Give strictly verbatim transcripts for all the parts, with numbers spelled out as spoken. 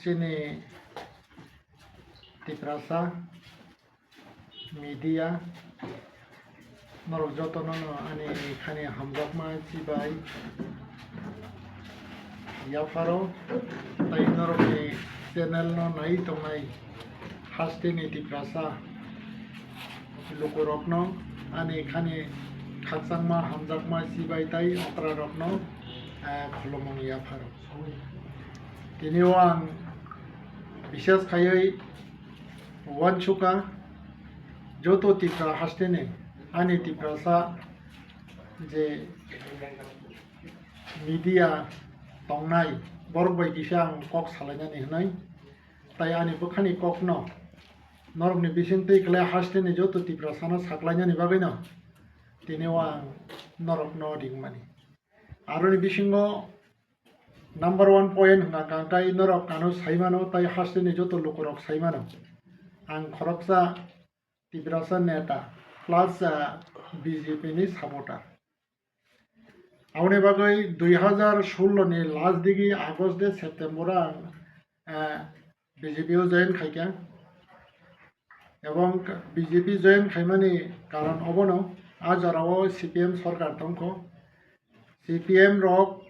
Chini Tiprasa media, norok jotono no ani khani hamjakma chibai yapharo, tai norokni channel no nai tongnai hasteni Tiprasa lukurokno ani khani khakchangma hamjakma chibai tai okrarokno, eh, khulumung yapharo. Tini o ang bishes khaiwi uansukha, joto Tipra hasteni ani Tiprasa je media tongnai, borok bai kisa ang kok salainani hwnwi, tai ani bwkhani kokno norokni bising twi khlai hasteni joto Tiprasano saklainani bagwino tini o ang norokno ringmani. Aroni bisingo number one point hwnka kangkai norok ano saimano tai hasteni joto lukurok saimano. Ang khoroksa Tiprasa neta plus, ah, B J P ni supporter. Aboni bagwi dui hazar sullo ni last digi August de September ang, ah, B J P o join khaikha. Ebong B J P join khaimani karon obono, a jorao C P M sorkar tongkho. C P M rok,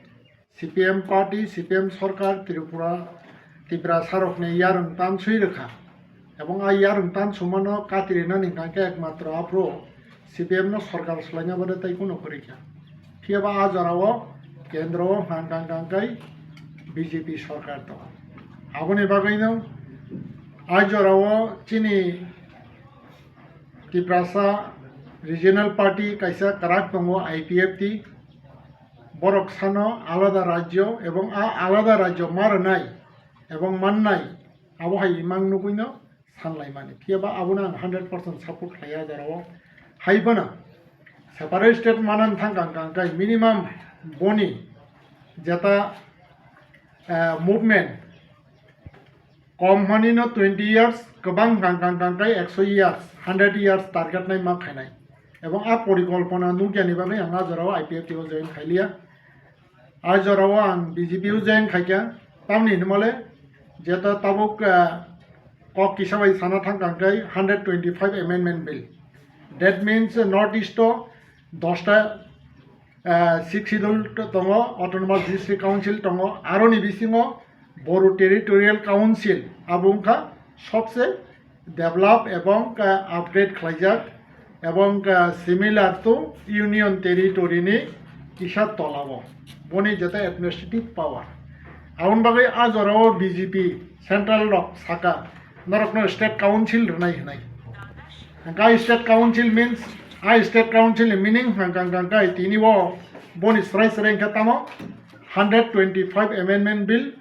C P M party, C P M sorkar Tripura, Tiprasa rokni yarwng tanswi rwkha. Ebong a yarwng tansumano katirinani hwnkha khe ekmatro aphuru C P M no sorkar swlaina bade tei kuno kwrwi kha. Phiyaba a jorao kendro o hwnkha hwnkha hwnkha khe B J P sorkar tongo. Aboni bagwino a jorao chini Tiprasa Regional Party kaisa kwrak tongo, I P F T. Borok sano alada rajyo ebong a alada rajyo ma rwnai ebong mannai, abo hai imang nugwino sanlaimani. Phiyaba abono ang hundred percent support khlaiya a jorao. Hai phano separate state manani thang kang kang kai minimum boni jeta, eh, movement kom hwnwi no twenty years, kwbang kang kang kang kai ekso years, hundred years target nai ma khainai. Ebong a porikolpona nukya ni bagwi ang a jorao I P F T o join khailiya. A jorao ang B J P o join khaikha. Tamni hinmale jeta tabuk, ah, kok kisa bai sana thang kang kai hundred twenty-five amendment bill. That means, uh, North East o dosta, ah, Sixth Schedule tongo, Autonomous District Council tongo, aroni bisingo Boru Territorial Council, abo wngkha sobse develop ebong, ah, upgrade khlaijak ebong, ah, similar to Union Territory ni kisa tolao, boni jeta administrative power. Aboni bagwi a jorao B J P central rok saka, norokno state council rwnai hwnwi. Hwnkha state council means, a state council ni meaning hwnkha hwnkha hwnkha tini o boni srai srai hwnkha tamo hundred twenty-five amendment bill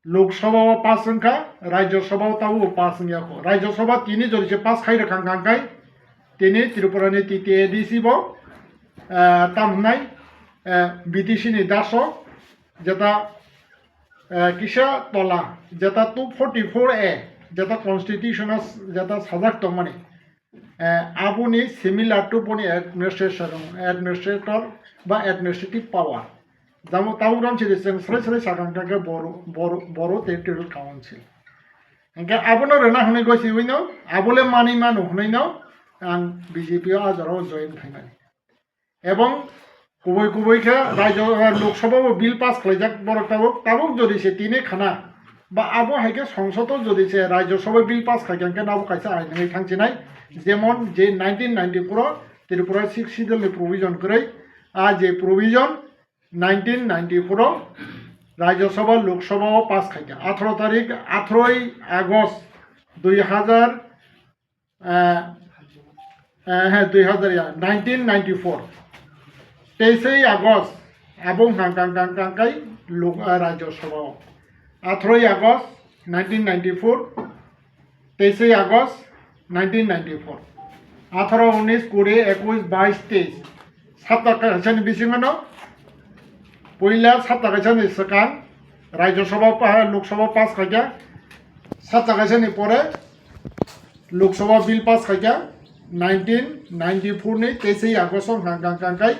Lok Sabha o pass wngkha, Rajya Sabha o tabuk pass wngya kho. Rajya Sabha tini jodi se pass khai rwkha hwnkha hwnkhe tini Tripura ni T T A D C bo, eh, tam hwnai, eh, B T C ni daso jeta, eh, kisa tola, jeta two forty-four A, jeta constitution o jeta sajak tongmani, eh, aboni similar to boni administration, administrator ba administrative power. Jamo tabuk ram siri chwng srai srai sakang kha khe Boru, Boru, Boru Territorial Council. Hingke abono rwna hwnwi gosiwino, abole manwi mano hwnwino ang B J P o a jorao join khaimani. Ebong kubui kubui khe rajyo, eh, Lok Sabha o bill pass khlaijak borok tabuk, tabuk jodi se tini khana ba abo hai khe Songsod o jodi se Rajya Sabha bill pass khaikha hwnkhe nabo kaisa ain wngwi thangchinai, jemon je nineteen ninety-four o Tripura Sixth Schedule ni provision kwrwi, a je provision nineteen ninety-four o Rajya Sabha Lok Sabha o pass khaikha, atharo tarik, atharoi August dui hazar, eh, eh, he, dui hazar ya, nineteen ninety-four. Teisei August, abo wngkha kang kang kang kai lok, eh, Rajya Sabha o. Atharoi August nineteen ninety-four, teisei August nineteen ninety-four. Atharo, unis, kuri, ekush, bais, teis. Sapta kaisani bisingo no puila sapta kaisani swkang Rajya Sabha pa-, Lok Sabha pass khaikha. Sapta kaisani pore Lok Sabha bill pass khaikha nineteen ninety-four ni teisei August o hwnkha hwnkha hwnkha kai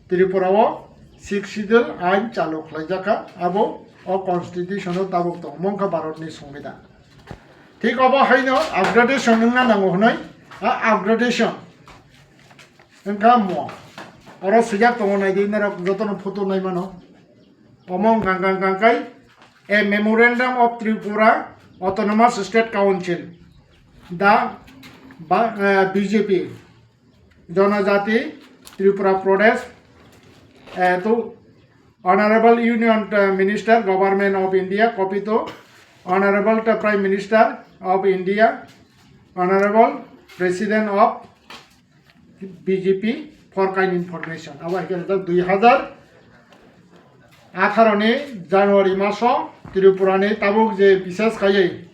Tripura o Sixth Schedule ain chalu khlaijakha. Abo o constitution o tabuk tongo, mongkha Bharat ni Songbidan. Thik obo haino upgradation wngna nango hwnwi, a upgradation wngkha mo. Oro swijak tongo, naidi norok jotono photo naimano. Omo wngkha, wngkha, wngkha kai, a memorandum of Tripura Autonomous State Council, the ba-, eh, B J P, Janajati Tripura Pradesh, eh, to Honorable Union, eh, Minister, Government of India, copy to Honorable the Prime Minister of India, Honorable President of B J P, for kind information. Abo hai khe rijak dui hazar atharo ni January maso Tripura ni tabuk je bises khaiwi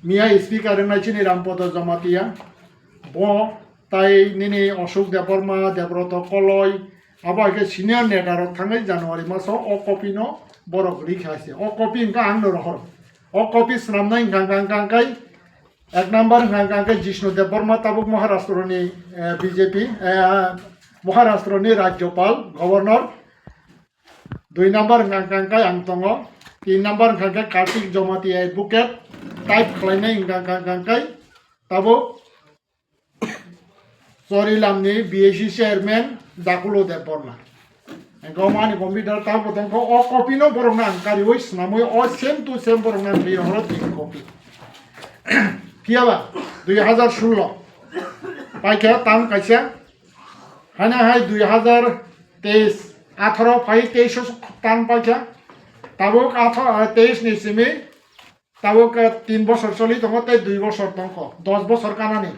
miya speaker wngna chini Rampada Jamatia, bo tai nini Ashok Debbarma, Debrata Koloi, abo hai khe senior neta rok thangwi January maso o copy no borok rikha se. O copy wngkha ang no rohor. O copy swnamnai wngkha, wngkha, wngkha, wngkha kai Ek number hwnkha hwnkha khe Jishnu Debbarma, tabuk Maharashtra ni, eh, B J P, eh, Maharashtra ni Rajyapal, Governor. Dui number hwnkha hwnkha khe ang tongo. Tin number hwnkha khe Kartik Jamatia, advocate, type khlainai hwnkha hwnkha khe tabuk Chorilam ni B A C chairman Jakulo Debbarma. Engkho mani computer ta bo tongkho, o copy no borok no ang kariwi swnamwi o same to same borok no ang ri horo tin copy. Phiya ba dui hazar sullo paikha tam kaisa, haina hai dui hazar teis, atharo phai teis o tam paikha, tabuk atha-, teis ni simi Tabuk, eh, tin bosor choli tongo tei dui bosor tongkho, dos bosor kanani,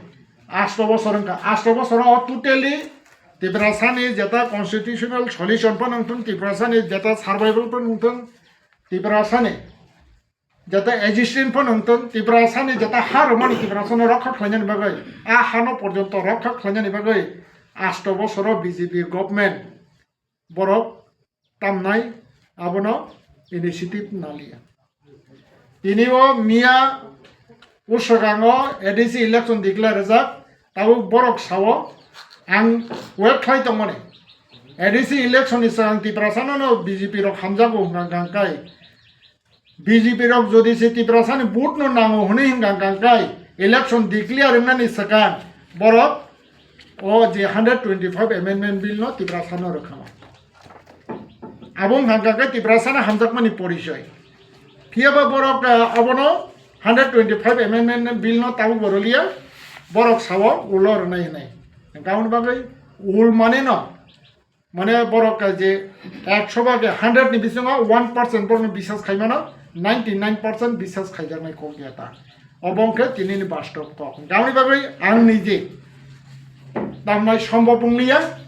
asto bosor wngkha. Asto bosor o totally Tiprasani jeta constitutional solution phano wngthung, Tiprasani jeta survival phano wngthung, Tiprasani jeta existence phano wngthung, Tiprasani jeta ha rwmani Tiprasano rokha khlainani bagwi, a hano porjonto rokha khlainani bagwi asto bosoro B J P government borok tamnai abono initiative naliya. Tini o miya uswkango A D C election declare rijak, tabuk borok sao ang wait khlai tongmani. A D C election ni swkang Tiprasano no B J P rok hamjago hwnkha hwnkha kai B J P rok jodi se Tiprasani vote no nango hwnwi hwnkha hwnkha kai election declare wngnani swkang borok o je hundred twenty five amendment bill no Tiprasano rwkha. Abo wngkha hwnkha khe Tiprasano hamjakmani porichoi. Phiya ba borok, eh, abono hundred twenty five amendment bill no tabuk bo rwliya, borok sao ulo rwnai hwnwi. Hwnkha aboni bagwi ul mane no, mane borok je ekso bage hundred ni bisingo one percent borokno biswas khaimano, ninety nine percent biswas khaijaknai kok ya ta. Obo wngkhe tinini bastob kok. Hwnkha aboni bagwi ang nije tamnai sombhob wngliya,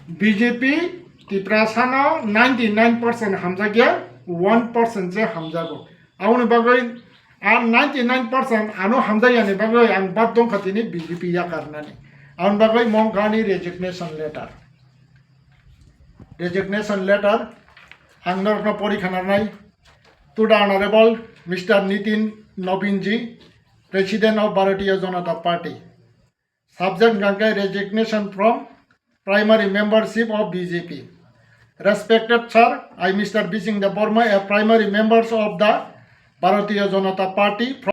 B J P Tiprasano ninety nine percent hamjakya, one percent se hamjago. Aboni bagwi a ninety nine percent ano hamjakyani bagwi ang bad dongkha tini B J P yakarnani. Aboni bagwi mongkha ani resignation letter. Resignation letter ang norokno pori khanarnai. To the Honorable Mister Nitin Nabin ji, President of Bharatiya Janata Party. Subject hwnkha khe resignation from primary membership of B J P. Respected sir, I, Mister Bising Debbarma, a primary members of the Bharatiya Janata Party